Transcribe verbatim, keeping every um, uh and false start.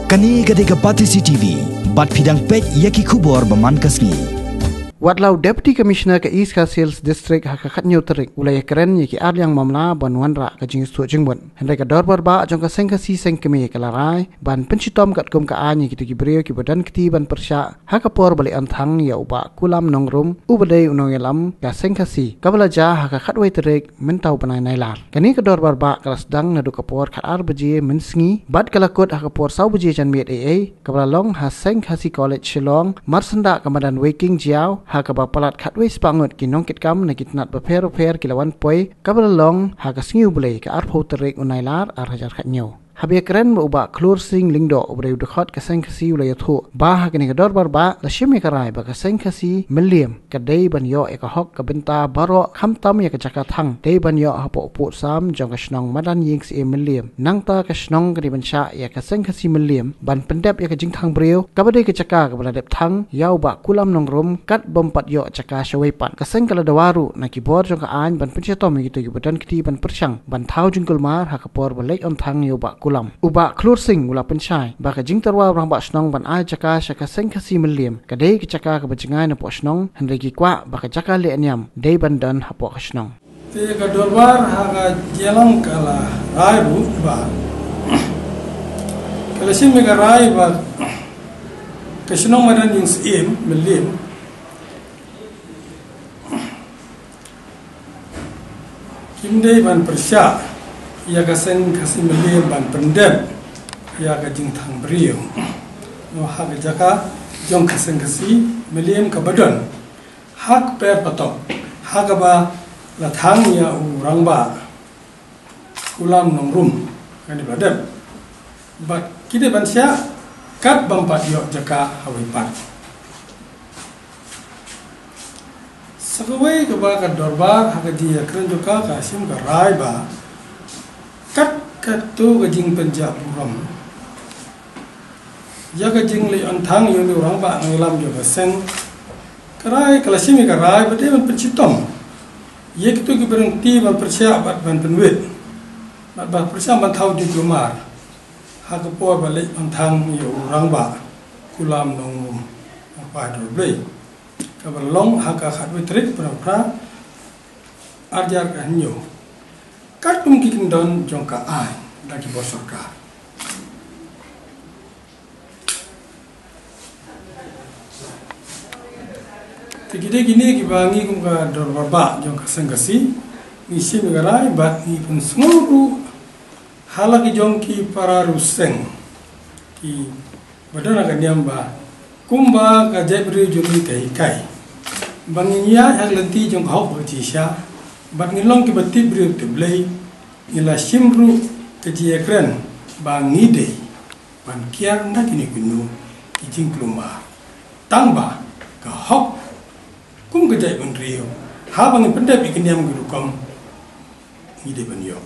Kane ka dei ka Batesi T V, bad phi dang peit ïa ki khubor ba man ka sngi. Wat la u Deputy Commissioner ka East Khasi Hills District ha ka khatñiew tarik u la ïakren ïa ki arliang mamla ban wanrah ka jingïasyllok jingmut. Hynrei ka dorbar bah jong ka Seng Khasi Seng Kmie ka la rai ban pynshitom katkum ka aiñ ïa kito ki briew kiba don kti ban pyrshah ha ka por ba leit on thang ïa u Bah Kulam Nongrum uba dei u nongïalam ka Seng Khasi, kaba la jia ha ka khatwei tarik mynta u bnai Nailar. Kane ka dorbar bah ka la sdang naduh ka por khatar baje mynsngi bad ka la kut ha ka por saw baje janmiet eiei, kaba la long ha Seng Khasi College Shillong, marsyndah ka madan Weiking Jaiaw, ha kaba palat khatwei spah ngut ki nongkitkam na ki tnat bapher bapher ki la wan poi, kaba la long ha ka sngi U Blei ka arphew tarik u Nailar ar hajar khatñiew. Haba ïakren bad u Bah Khlur Sing Lyngdoh uba dei u dkhot ka Seng Khasi u la ïathuh ba ha kane ka dorbar bah la shim ïa ka rai ba ka Seng Khasi Mylliem ka dei ban ïoh ïa ka hok ka bynta baroh khamtam ïa ka jaka thang dei ban ïoh hapoh u pud sam jong ka shnong madan Ïing Syiem Mylliem. Nangta ka shnong ka dei ban shah ïa ka Seng Khasi Mylliem ban pyndep ïa ka jingthang briew kaba dei ka jaka kaba la dep thang ïa u Bah Kulam Nongrum katba ym pat ïoh jaka shawei pat. Ka seng ka la dawa ruh na ki bor jong ka aiñ ban pynshitom ïa kito kiba don kti ban pyrshang ban thaw jingkulmar ha ka por ba leit on thang ïa u Bah Kulam. U Bah Khlur Sing u la pynshai ba ka jingtyrwa u rangbah shnong ban ai jaka sha ka Seng Khasi Mylliem ka dei ka jaka kaba jngai napoh shnong, hynrei ki kwah ba ka jaka leh niam dei ban don hapoh ka shnong. Te ka dorbar ha ka jingïalang ka la rai ruh ba ka la shim ïa ka rai ba ka shnong madan Ïing Syiem Mylliem kim dei ban pyrshah ïa ka Seng Khasi Mylliem ban pyndep ïa ka jingthang briew. Noh ha ka jaka jong ka Seng Khasi Mylliem kaba don ha ka per patok ha kaba la thang ïa u rangbah Kulam Nongrum, kane ba dep. Bad ki dei ban shah katba ym pat ïoh jaka hawei pat. Sa kawei kaba ka dorbar ha ka jingïakren jong ka ka shim ka rai ba kat kato ka jingpynjah burom ïa ka jingleit on thang ïa une u rangbah nongïalam jong ka seng, ka rai ka la shim ïa ka rai ba dei ban pynshitom ïa kito kiba don kti ban pyrshah bad ban pynwit bad ban pyrshang ban thaw jingkulmar ha ka por ba leit on thang ïa u rangbah Kulam Nongrum, u paidbah Blei, kaba la long ha ka khatwei tarik bnai Phra ar hajar khathynñiew. Katkum ki kyndon jong ka aiñ da ki bor sorkar. Te ki dei kine kiba ngi kum ka dorbar bah jong ka Seng Khasi ngi shim ïa ka rai bad ngi pynsngew ruh ha la ki jong ki para riewseng kiba don ha ka niam ba kumba ka jaitbynriew jong ngi ka hikai ba ngin ïaid ha ka lynti jong ka hok bad ka jingshisha bad ngin long kiba tip briew tip Blei, ngi la shim ruh ka jingïakren ba ngi dei ban kiar na kino kino ki jingkulmar tang ba ka hok kum ka jaitbynriew haba ngi pyndep ïa ka niam ka rukom ngi dei ban ïoh.